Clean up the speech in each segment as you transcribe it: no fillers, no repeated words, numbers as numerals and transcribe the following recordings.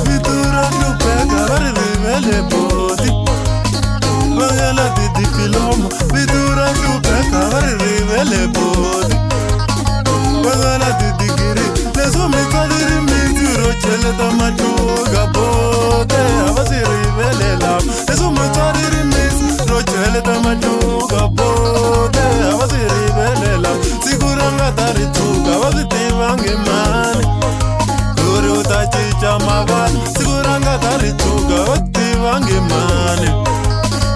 Vito ra hlupheka va ri rivele boti va nga la tidipiloma. Vito ra hlupheka va ri rivele boti va nga la tidigiri leswo mitswali rimitsu ro cheleta matluka bote a va swi rivele lava leswo mutswari rimitsu ro cheleta matluka bote a va swi rivele lava siku ra nga ta ri tshuka va swi tivangi mani ku ri u ta cinca mavala siku ra nga ta ri tshuka va tivangi mani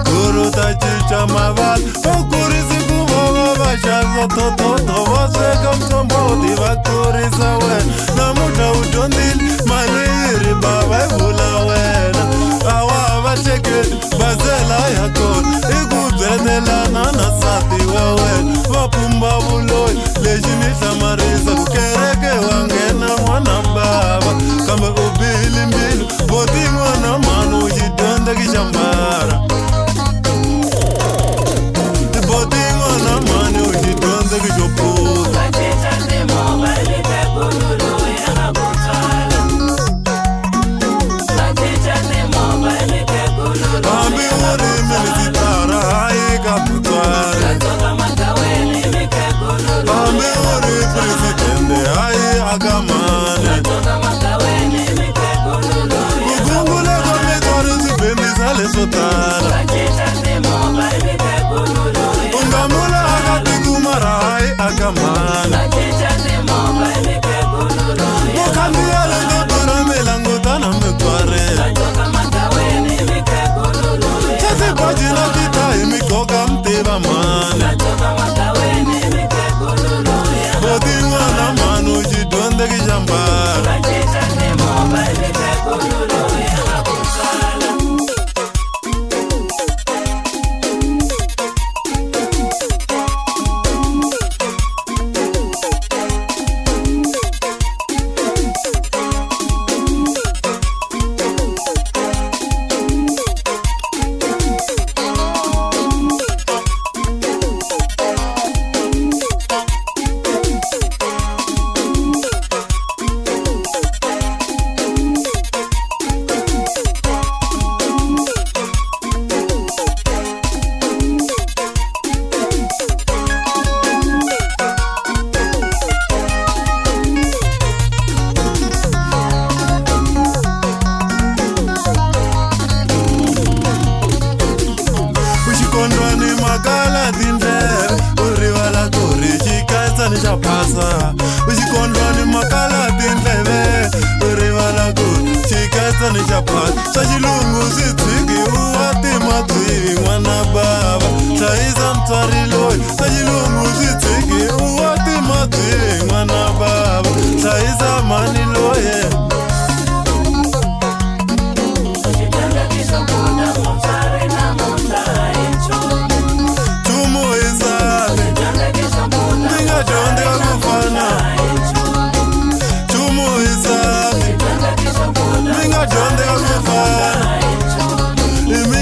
ku ri u ta cinca mavala va kurisi ku va va va xavisa thothotho va sweka mthomboti va kurisa wena namuntlha u dyondzile mali yi ri bava yi vula wena a wa ha va hleketi bazela ya kona i ku byeletelana na nsati wa wena va pumba vuloyi lexi ni hlamarisa ku kereke wa nghena n'wana bava kambe u bihile mbilu boti n'wana mhani u xi dyondzeki xa mbara boti n'wana mhani u xi dyondzeki xo phuza. Vacinca timovha hi mikhegulu loyi a nga ku tswala. Vacinca timovha hi mikhegulu Hambi loyi a nga u ku ri tswala. minisitara hayi ka mutswari. Vadzoka magaweni hi mikhegulu loyi Hambi a nga u ku ri tswala. presidente hayi aka mani. Vadzoka magaweni hi mikhegulu loyi Ku a nga ku gungula ka tswala. mitswari swi bembisa leswo tala. Vacinca timovha hi mikhegulu loyi U a nga nga ku mula aka tswala. tiko mara hayi aka mani. Vacinca timovha hi mikhegulu loyi a nga ku Mukhandziya tswala. leto durha mi langutana mutswari. Vadzoka magaweni hi mikhegulu loyi a Xa nga ku tibaji na tswala. titayi mi goka mi tiva mani. Vadzoka magaweni hi mikhegulu loyi a nga Boti ku n'wana tswala. mhani u xi dyondzeki xa mbara. Vacinca timovha hi mikhegulu loyi a nga ku tswala. U xikondwani makala tindleve u rivala ku ri xikatsani xa phasa. U xikondwani makala tindleve u rivala ku ri xikatsani xa phasa. Swa xilungu swi tshiki u wa tima byivi n'wana bava hlayisa mutswari loyi. Swa xilungu swi tshiki u wa tima byivi n'wana bava hlayisa mhani loyi. Xidyondzeki xo kula mutswari namuntlha a hi nchumu. Nchumu hi nsati Xidyondzeki xo kula mi nga dyondzi mutswari ka ku namuntlha fana. a hi nchumu. Nchumu hi nsati Xidyondzeki xo kula mi nga dyondzi mutswari ka ku namuntlha fana. a hi nchumu. I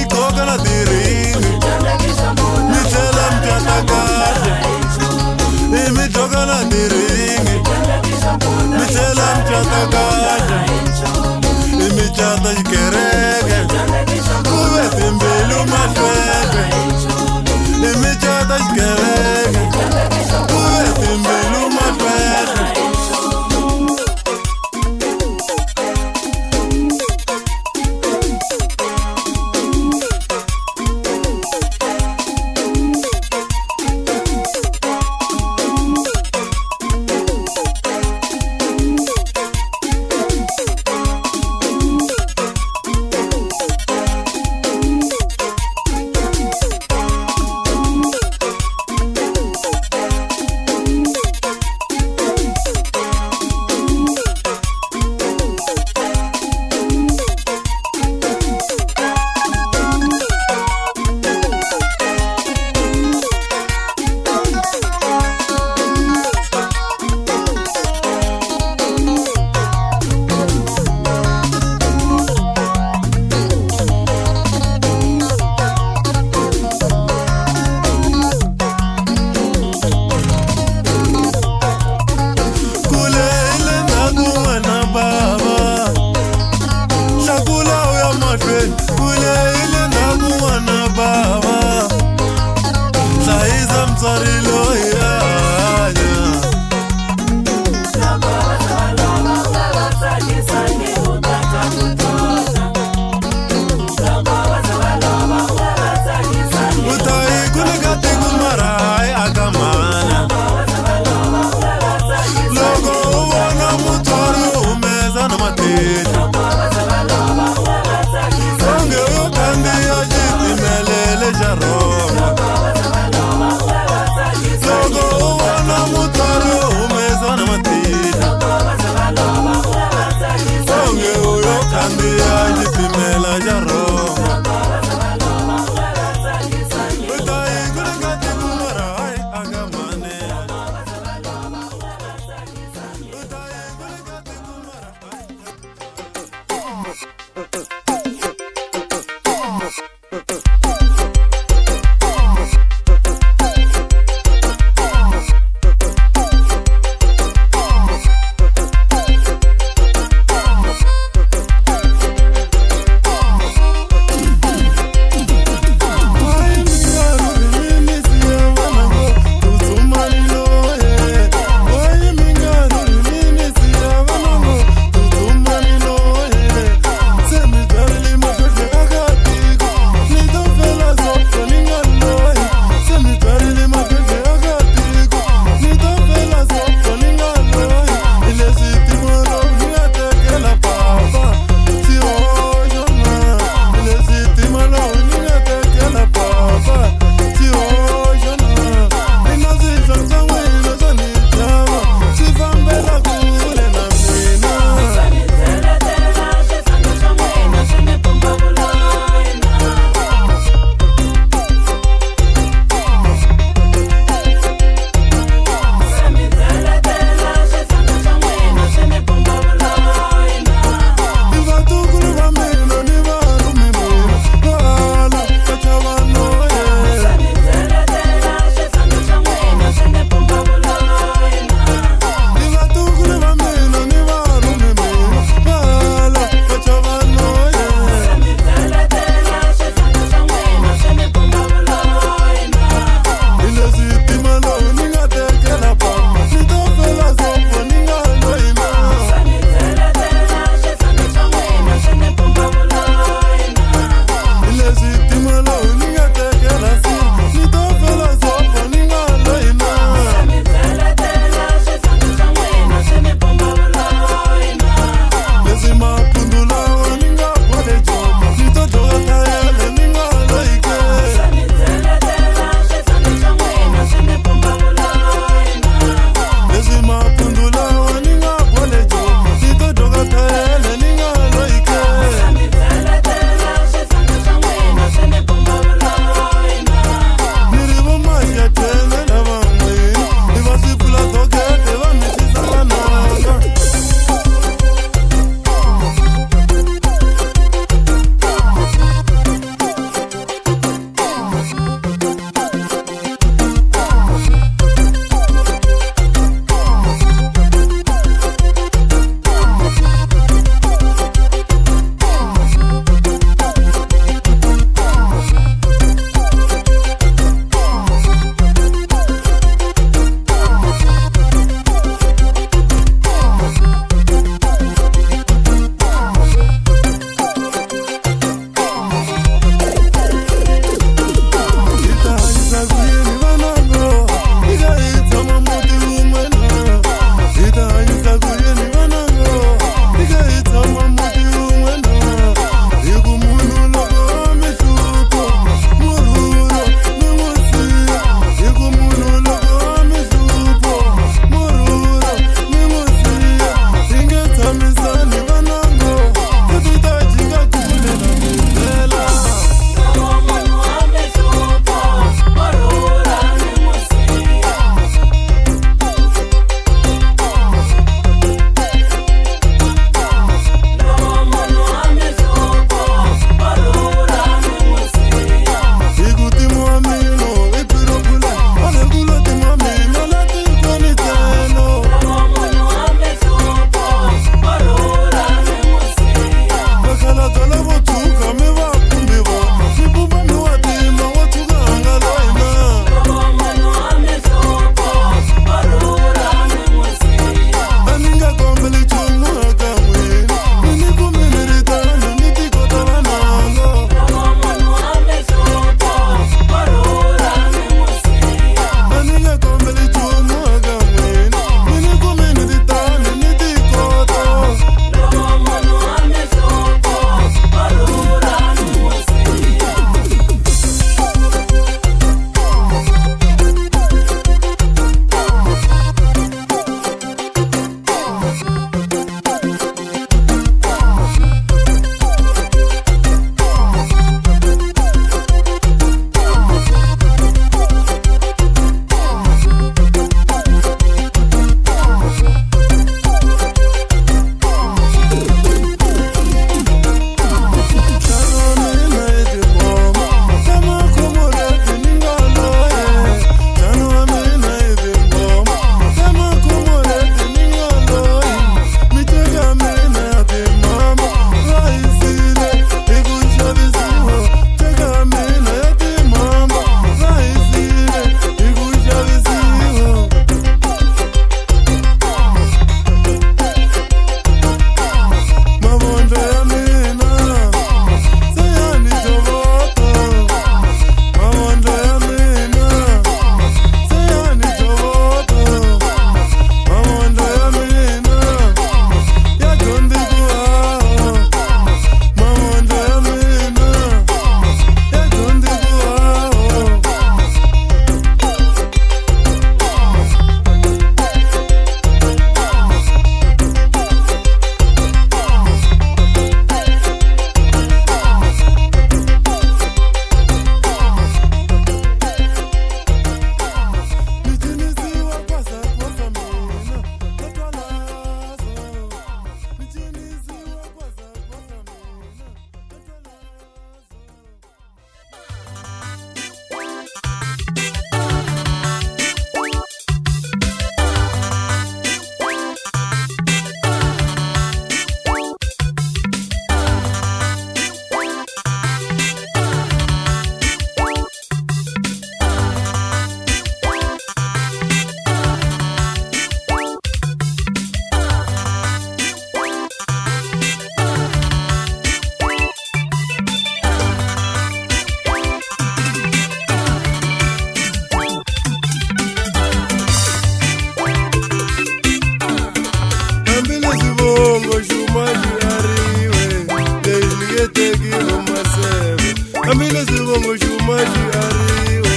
xuma xi ariwe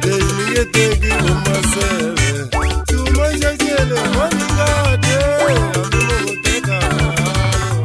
lexi ni nge teki vomaseve xuma xa xele vaningate hambi mo ku teka halo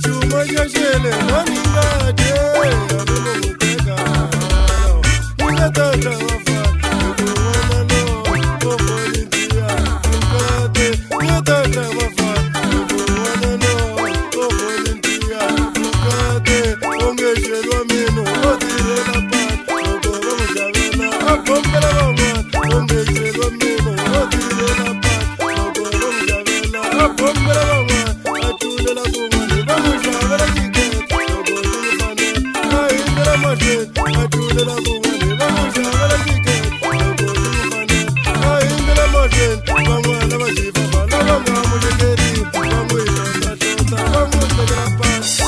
xuma xa xele vaningate hambi mo ku teka halo ni nga tata vafana hi ku n'wana loyi o volunteer mukate ni nga tata vafana hi ku n'wana loyi o volunteer mukate onge xelwa mino o tirhela pata loko va n'wi xavela a bombela van'wana onge xelwa mino o tirhela pata loko va n'wi xavela a bombela van'wana a tlulela kun'wana va n'wi xavela xikete loko swi n'wi fanela a hindela mahlweni a tlulela kun'wana va n'wi xavela xikete loko swi n'wi fanela a hindela mahlweni van'wana va xifamba lava nga muxekeriwi va n'wi hlota-hlota va n'wi tekela pasi.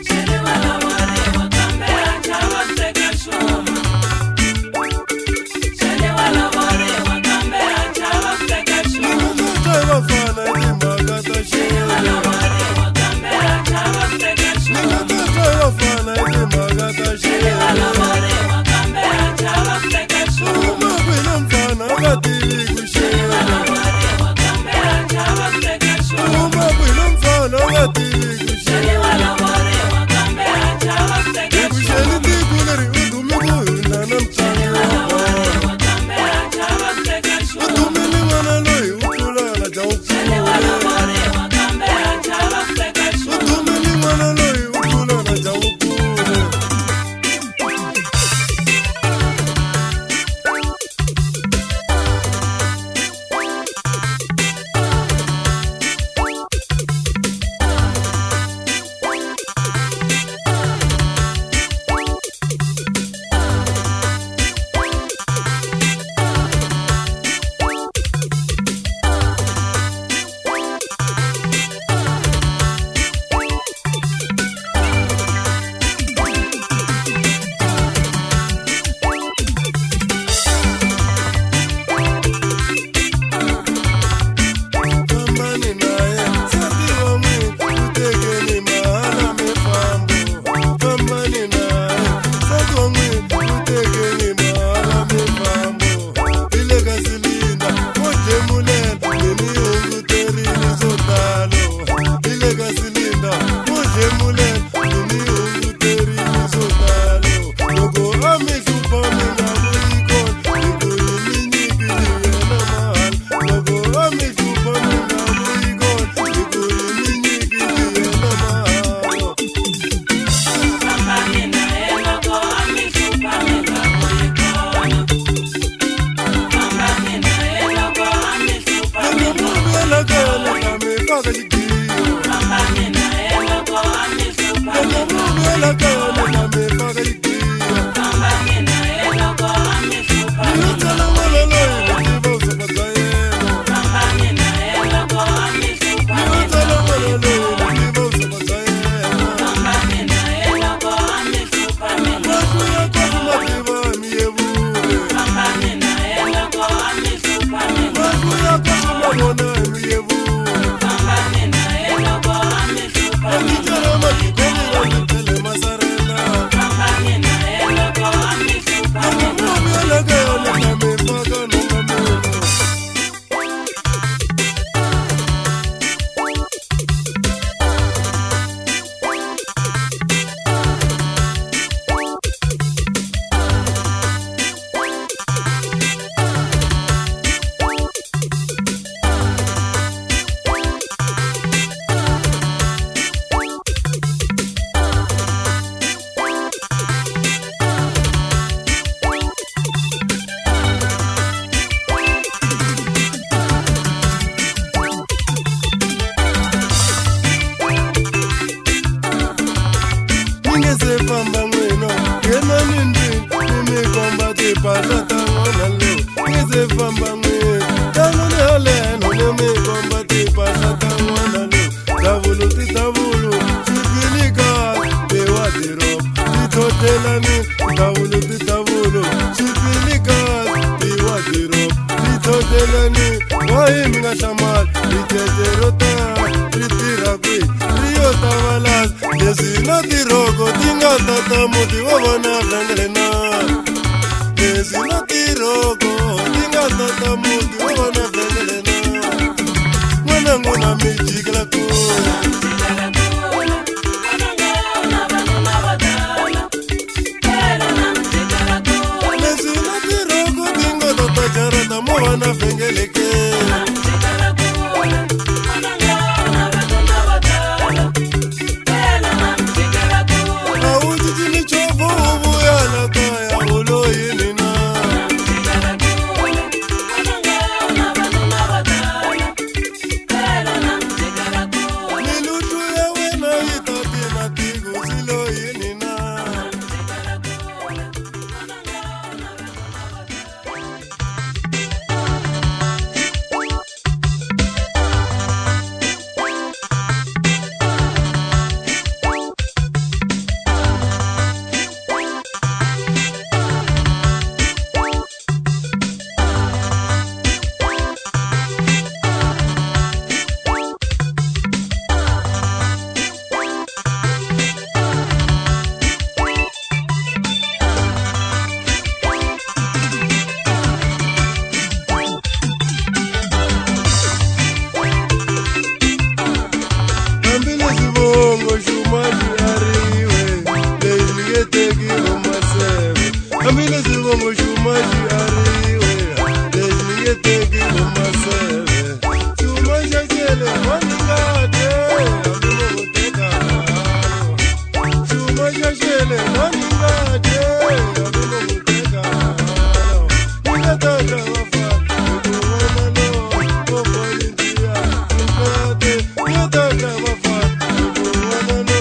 Xele wa lovoriwa kambe a chava ku teka xuma. Xele wa lovoriwa kambe a chava ku teka xuma. Ni nga tata vafana hi timhaka ta Xele wa xele lovoriwa kambe a chava ku teka ni nga xuma. tata vafana hi timhaka ta Xele wa xele lovoriwa kambe a chava ku teka xuma. uma kwina mfana a nga tivi ku Xele wa xela lovoriwa kambe a chava ku teka xuma. uma kwina mfana a nga tivi ku Xele wa xela lovoriwa kambe a chava ku hi teka ku xeli xuma. tiko leri u dume ku hundza na mutlangi Xele wa wa bolo lovoriwa kambe a chava ku teka u xuma. dumile n'wana loyi u tlula na Xele wa jawukule lovoriwa kambe a chava ku teka u xuma. dumile n'wana loyi u tlula na jawukule. Fambani naye nsati wa n'wina u tekeni mahala mifambo fambani naye nsati wa n'wina u tekeni mahala mifambo hi le ka silinda wo dyemulela mi ni hunguterile swo talo hi le ka silinda wo dyemulela mi ni hunguterile swo talo loko a mi hlupha mi nga vuyi kona hi ku yi mi nyikile yena mahala loko a mi hlupha mi nga vuyi kona hi ku yi mi nyikile yena mahala. Fambani naye loko a mi hlupha mi nga vuyi kona. Fambani naye loko a mi hlupha mi Loko nga mu vuyela kaya ta mi faka xigiyo Fambani naye loko a mi hlupha mi loko mu nga vuyela kaya ta mi faka xigiyo Fambani naye loko a mi hlupha ni mi yo nga tsala n'wana loyi ni tiva vusopfa bya yena Fambani naye loko a mi hlupha ni yo mi nga tsala n'wana loyi ni tiva vusopfa bya yena Fambani naye loko a mi hlupha mi nga mahlo ya kahle ma tiva mi yevule Fambani naye loko a mi hlupha mi nga mahlo ya kahle ma vona mi yevule Fambani naye loko a mi hlupha mi nga mathicara matikweni va tele masarenda Fambani naye loko a mi hlupha mi loko nga mu vuyela kaya ni ta mi faka nhonga mino. Mi nge se famba n'wina nghenani ndlwini ni mi komba timpahla ta n'wana loyi mi nge se famba n'wina tanani haleno ni mi komba timpahla ta n'wana loyi davulu tidavulu swipilika tiwadiropo titlhotlelani davulu tidavulu swipilika tiwadiropo titlhotlelani wahi mi nga hlamali ricece ro ta ri tirha kwihi ri yo ta valazi leswi na tirhoko ti nga tata muti wa vona vhengele na leswi na tirhoko ti nga tata muti wa vona vhengele na n'wana n'wana mi jikela kule. Leswi na tirhoko ti nga tata jarata mo vana vhengeleke. A wu cinci michovo u vuya la kaya u lo yini na? Milutu ya wena yi ta tina tiko swi lo yini na? Hambileswi vongo xuma xi ariwe leyi ni nge teki vomaseve. Hambileswi vongo xuma xi ariwe leyi ni nge teki vomaseve. Xuma xa cele maningate hambi mo ku teka halo. Xuma xa cele maningate hambi mo ku teka halo. Ni nga tata vafana hi ku wena no kokolintiya mukate. Ni nga tata vafana hi ku wena no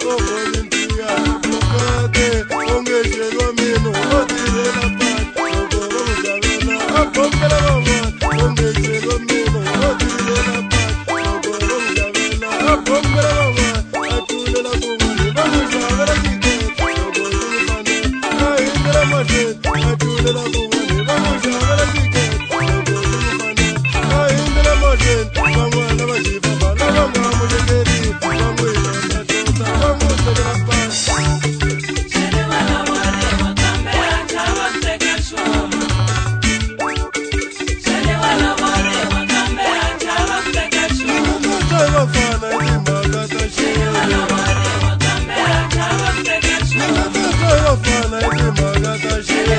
kokolintiya mukate. Onge xelwa mino o tirhela patu loko va n'wi xavela a bombela van'wana. Onge xelwa mino o tirhela patu loko va n'wi xavela a bombela van'wana. A tlulela kun'wana va n'wi xavela xikete loko swi n'wi fanela a hundzela mahlweni. A tlulela kun'wana va n'wi xavela xikete loko swi n'wi fanela a hundzela mahlweni. Van'wana va xifamba lava nga amuxekeri va n'wi hlota-hlota va n'wi tekela pasi. Ni nga tata vafana hi timhaka ta xele. Ni nga tata vafana hi timhaka ta xele.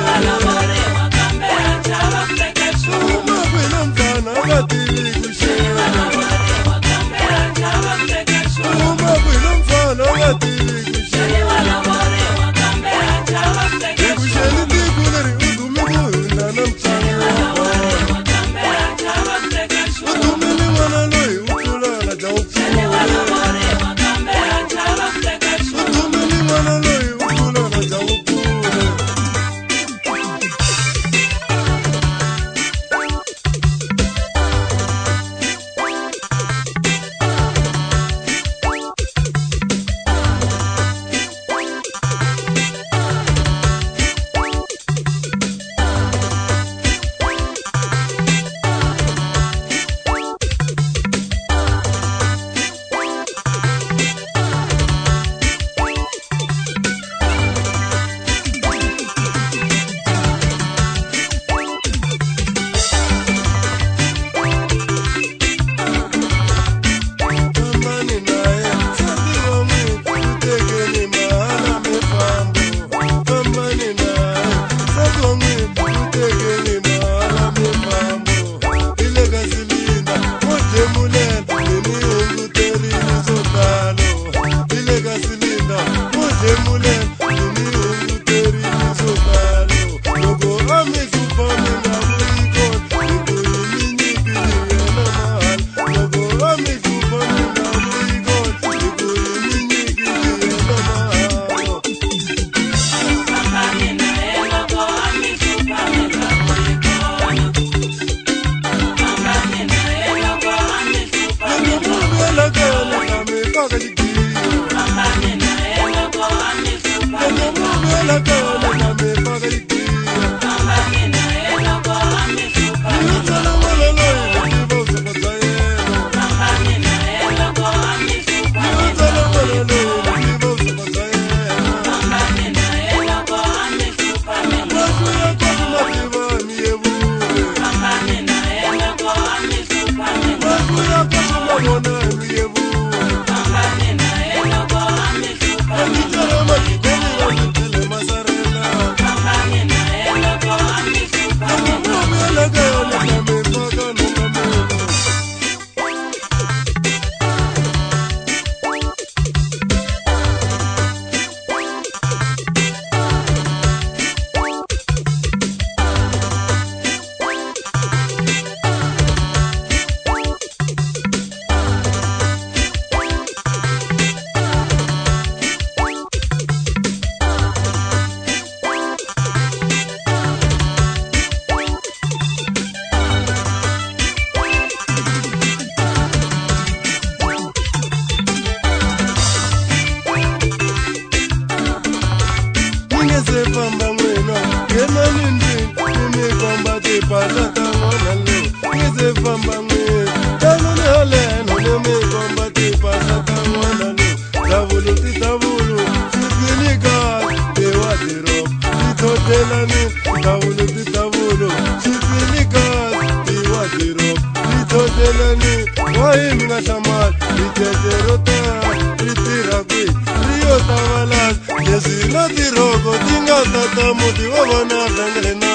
Tanani ndlwini ni mi komba tipahla ta n'wana lowu ni se famba n'wini. Tanani haleno ni mi komba tipahla ta n'wana lowu. Davulu tidavulu swipilikazi tiwadiropo tithotelani. Davulu tidavulu swipilikazi tiwadiropo tithotelani. Wayi mi nga hlamali ricece ro tala ri tirha kwihi ri yo tavalasa leswi na tirhoko ti nga tata muti wa vona vhengele na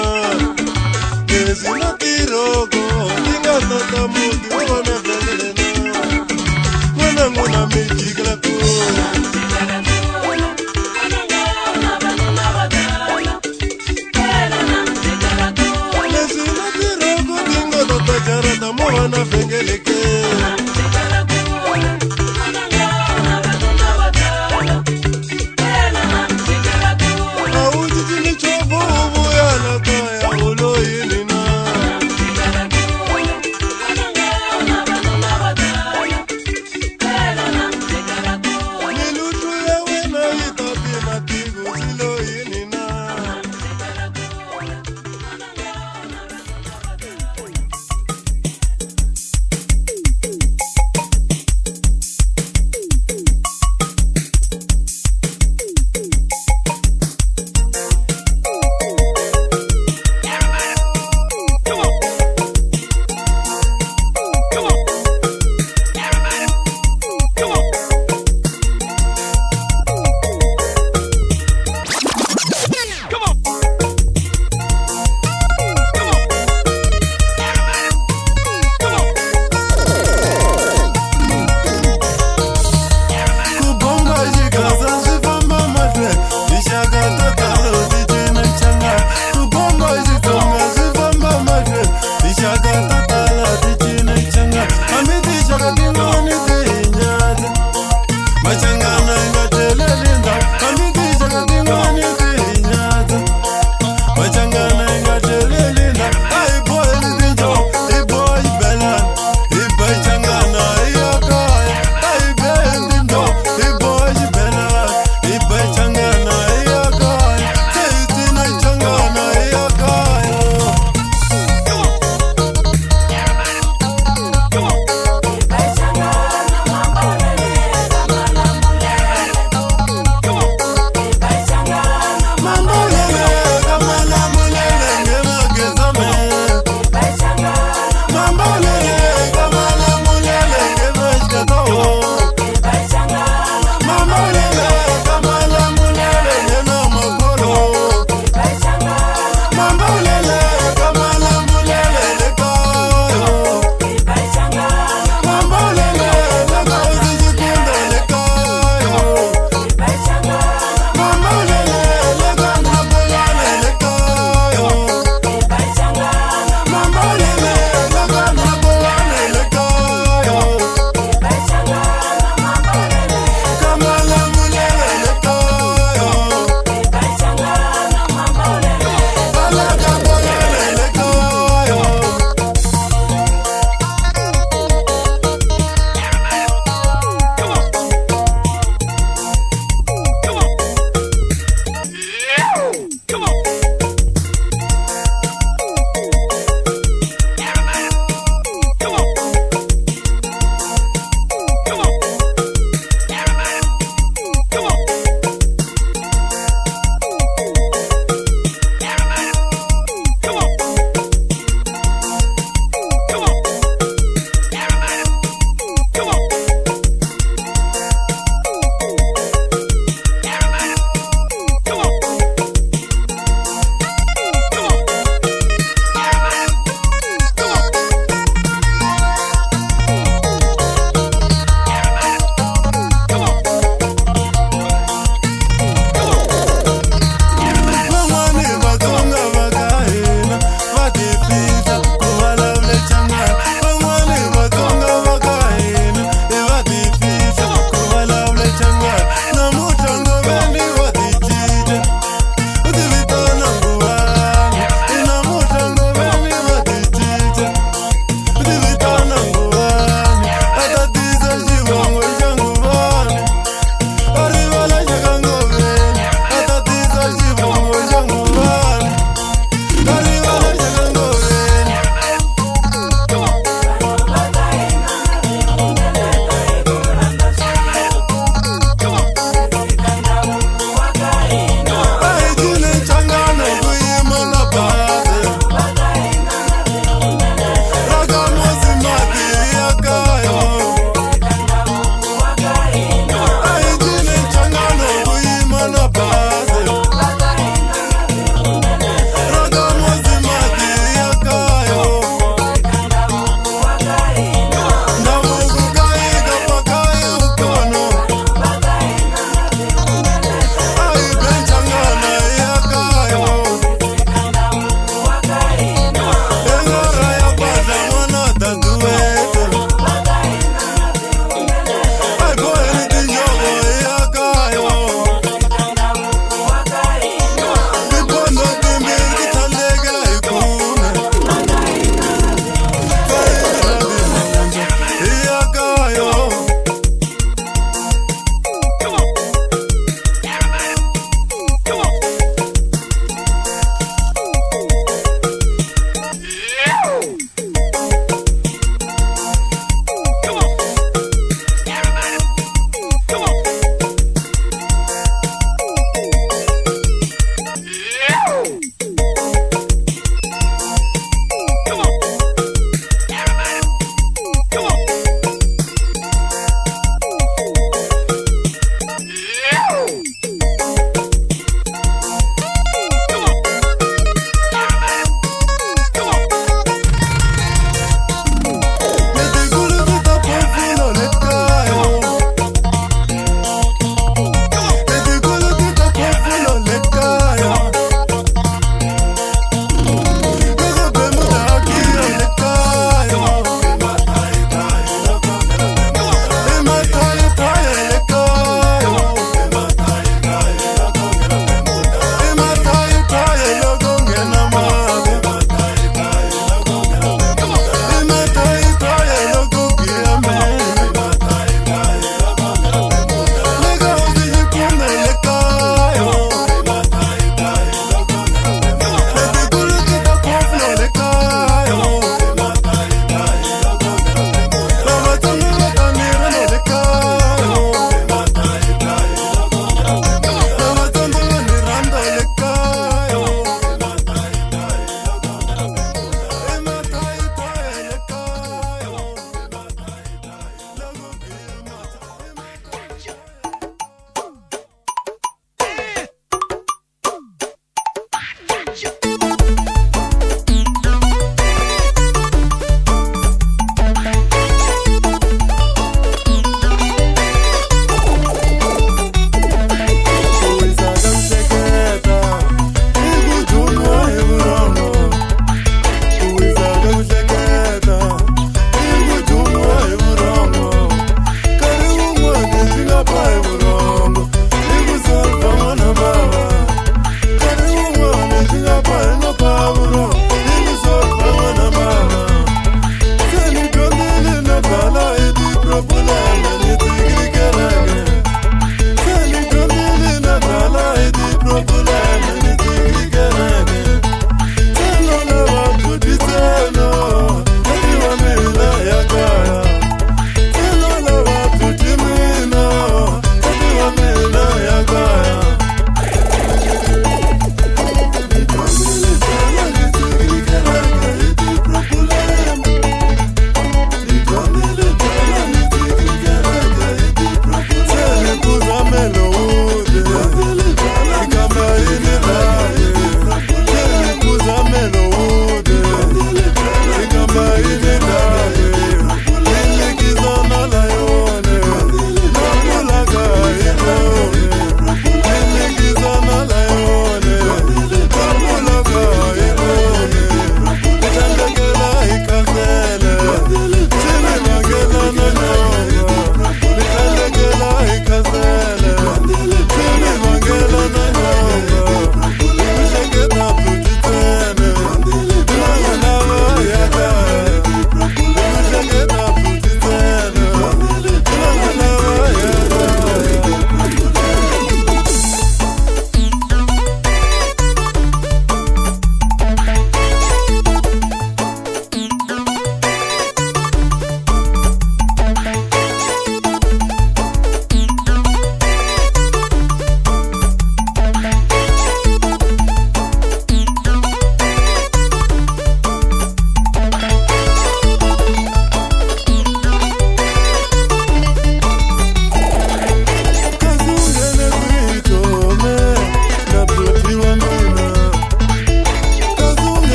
leswi na tirhoko ti nga tata muti wa vona vhengele na n'wana n'wina mi jikela kule.